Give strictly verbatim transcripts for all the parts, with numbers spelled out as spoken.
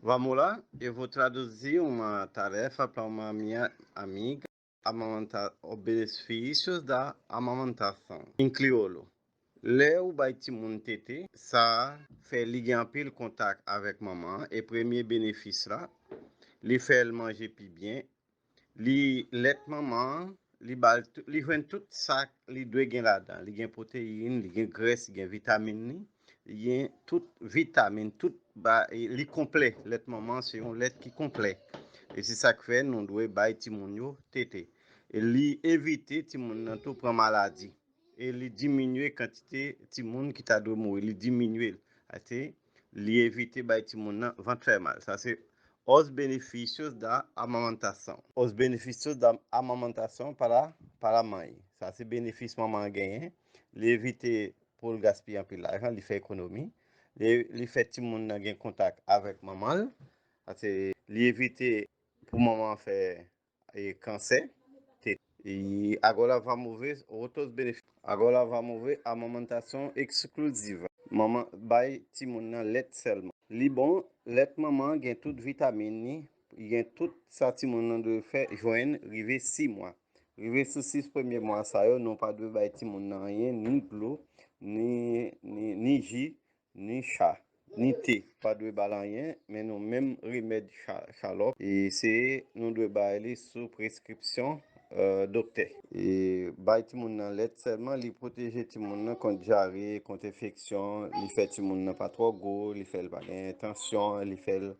Vamos lá, eu vou traduzir uma tarefa para uma minha amiga. Amamenta, os benefícios da amamentação. Em crioulo. Lè ou bay timoun tete, sa fè li gen anpil kontak avèk manman an, e premye benefis la, li fè l manje pi byen, li lèt manman an, li ba l tou- li jwenn tout sa li dwe gen ladan. Li gen pwoteyin, li gen grès, li gen vitamin li, li gen tout vitamin, tout ba, li konplè. Lèt manman se yon lèt ki konplè. E se sa k fè nou dwe bay timoun yo tete. E li evite timoun nan tou pran maladi. E li diminye kantite timoun ki ta dwe mouri. Li diminye l. Ase, li evite bay timoun nan vant fè mal. Sa se os benefícios da amamentação. Os benefícios da amamentação para, para a mãe. Sa se benefis manman an genyen. Li evite pou l gaspiye anpil lajan, li fè ekonomi. Li, li fè timoun nan gen kontak avèk manman l. Paske li evite pou manman an fè e kansè. Te- E agora vamos ver outros benefícios. Agora vamos ver a amamentação exclusiva. Manman bay timoun nan lèt sèlman. Li bon, lèt manman gen tout vitamin li, li gen tout sa timoun nan dwe fè jwenn rive sis mwa. Rive sou sis premye mwa sa yo, nou pa dwe bay timoun nan anyen, ni dlo, ni, ni, ni ji, ni cha, ni te. Pa dwe ba l anyen, men nou menm remèd cha, chalòp, e se nou dwe bay li sou preskripsyon, euh, doktè. E bay timoun nan lèt sèlman, li pwoteje timoun nan kont dyare, kont enfeksyon, li fè timoun nan pa twò gwo, li fè l pa gen tansyon, li fè l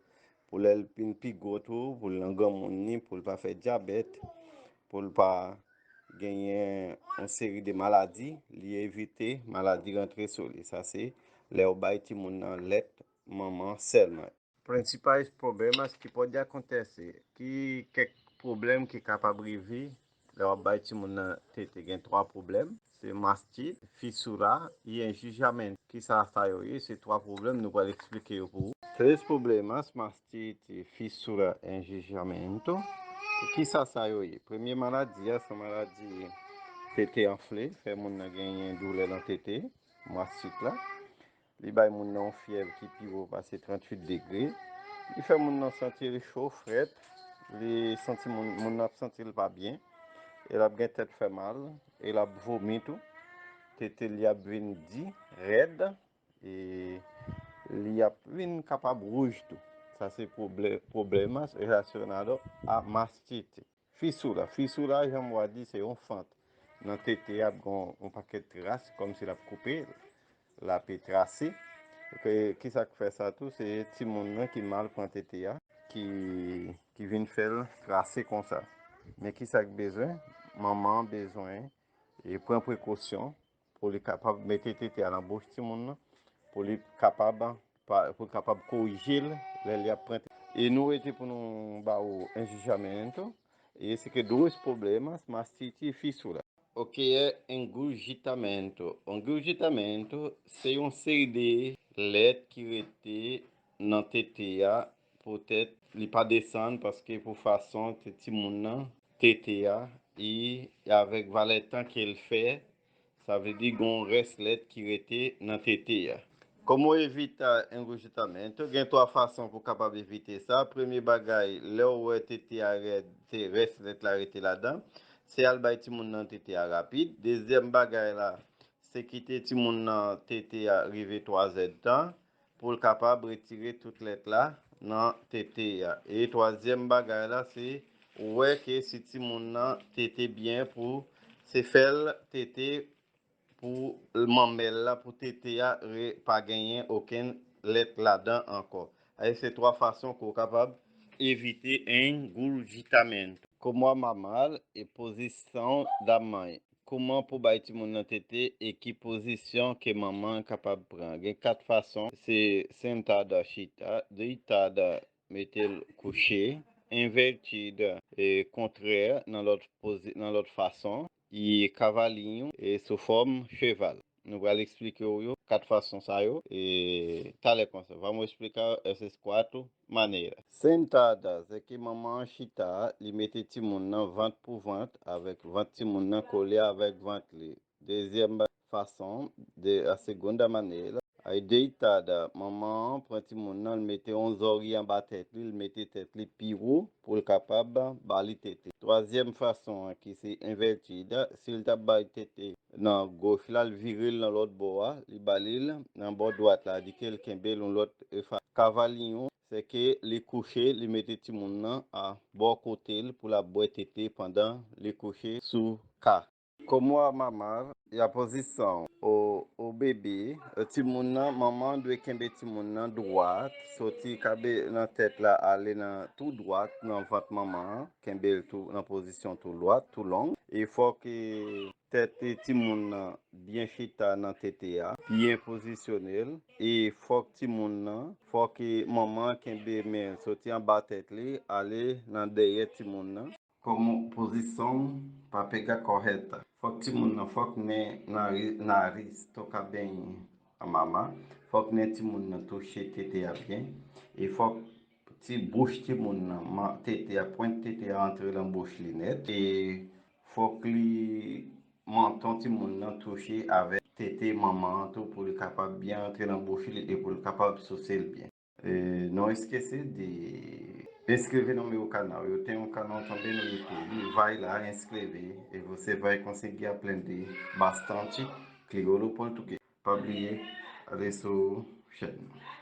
pou lè l vin pi gwo tou, pou l nan granmoun li, pou l pa fè dyabèt, pou l pa genyen yon seri de maladi, li evite maladi rantre sou li. Sa se lè w bay timoun nan lèt manman sèlman. Principais problemas que pode acontecer, ki kèk pwoblèm ki kapab rive lè w ap bay timoun nan tete, gen twa pwoblèm. Se mastit, fisura e enjijamentu. Kisa sa yo ye? Se twa pwoblèm, nou pral eksplike yo pou ou. Três problemas, mastite, fissura, enjijamentu. Kisa sa yo ye? Premye maladi a, se yon maladi tete anfle, fè moun nan genyen doulè nan tete, mastit la. Li bay moun nan yon fyèv ki pi wo pase tranntuit degre. Li fè moun nan santi l cho, frèt. Li santi moun, moun nan ap santi l pa byen. E l ap gen tèt fè mal. E l ap vomi tou. Tete li ap vin di, rèd. E li ap vin kapab wouj tou. Sa se pwoblè-, problemas relacionado a mastite. Fisura. Fisura, jan m wa di, se yon fant. Nan tete a ap gen yon pakèt tras, kòmsi l ap koupe, l ap trase. Ke, kisa k fè sa tou? Se timoun nan ki mal pran tete a, ki, ki vin fè l trase konsa. Men kisa k bezwen? Manman an bezwen e pran prekosyon pou li kapab mete tete a nan bouch timoun nan, pou li kapab, pa, pou li kapab korije l lè li ap pran tete. E nou rete pou nou ba ou enjijamentu. E se ke duas problemas, mastite e fissura. O que é engurgitamentu? Engurgitamentu se yon seri de lèt ki rete nan tete a, poutèt li pa desann, paske pou fason ke timoun nan tete a, e avèk valè tan ke l fè, sa vle di gon rès lèt ki rete nan tete a. Como evitar engurgitamento? Gen twa fason pou kapab evite sa. Premye bagay, lè w wè tete a rèd, te rès lèt la rete ladan, se al bay timoun nan tete a rapid. Dezyèm bagay la, se kite timoun nan tete a rive twa zèdtan pou l kapab retire tout lèt la nan tete a. E twazyèm bagay la, se wè ke si timoun nan tete byen pou se fè l tete pou manmèl la, pou tete a re-, pa genyen okenn lèt ladan ankò. Aye se twa fason ke w kapab evite engurgitamento. Como a mamar e posição da mãe. Kòman pou bay timoun nan tete e ki pozisyon ke manman an kapab pran? Gen kat fason, se sentada, chita, deitada, mete l kouche, invertida, e kontrè, nan lòt pozi-, nan lòt fason, e kavalinho, e sou fòm cheval. Nou pral eksplike w yo, kat fason sa yo, e talè konsa. Vamos explicar essas quatro maneiras. Sentadas, é ke manman an chita, li mete timoun nan vant pou vant, avèk vant timoun nan kole avèk vant li. Dezyèm ba-, fason, de, a segunda maneira, Ay deitada, manman an pran timoun nan, l mete yon zòrye anba tèt li, l mete tèt li pi wo pou l kapab ba li tete. Twazyèm fason an ki se envètida, si l t ap bay tete nan goch la, l vire l nan lòt bò a, li ba li l nan bò dwat la, di ke l kenbe l yon lòt e fa. Kavalyon, se ke li kouche, li mete timoun nan a bò kote l pou l ap bwè tete pandan li kouche sou ka. Como a mamar, e a posição. O, o bebê, timoun nan, manman dwe kenbe timoun nan dwat, soti kabe nan tèt la, ale nan tou dwat, nan vant manman an, kenbe l tou nan pozisyon tou dwat, tou long. E fòk e, tèt e timoun nan byen chita nan tete a, byen pozisyone l. E fòk timoun nan, fòk e, manman an kenbe men l, soti anba tèt li, ale nan dèyè timoun nan. Como posição para pegar correta. Fòk timoun nan, fòk nen nari, nariz toca bem a mamar. Fòk nen timoun nan touche tete a byen. E fòk ti bouch timoun nan, ma, tete a, pwent tete a antre nan bouch li nèt. E fòk li, manton timoun nan touche avèk tete manman an tou pou li kapab byen antre nan bouch li e pou li kapab souse l byen. E, não esquecer de inscrever no meu canal. Eu tenho um canal também no YouTube. Vai lá, inscrever, e você vai conseguir aprender bastante crioulo português. Pa bliye, ale sou chèn nan.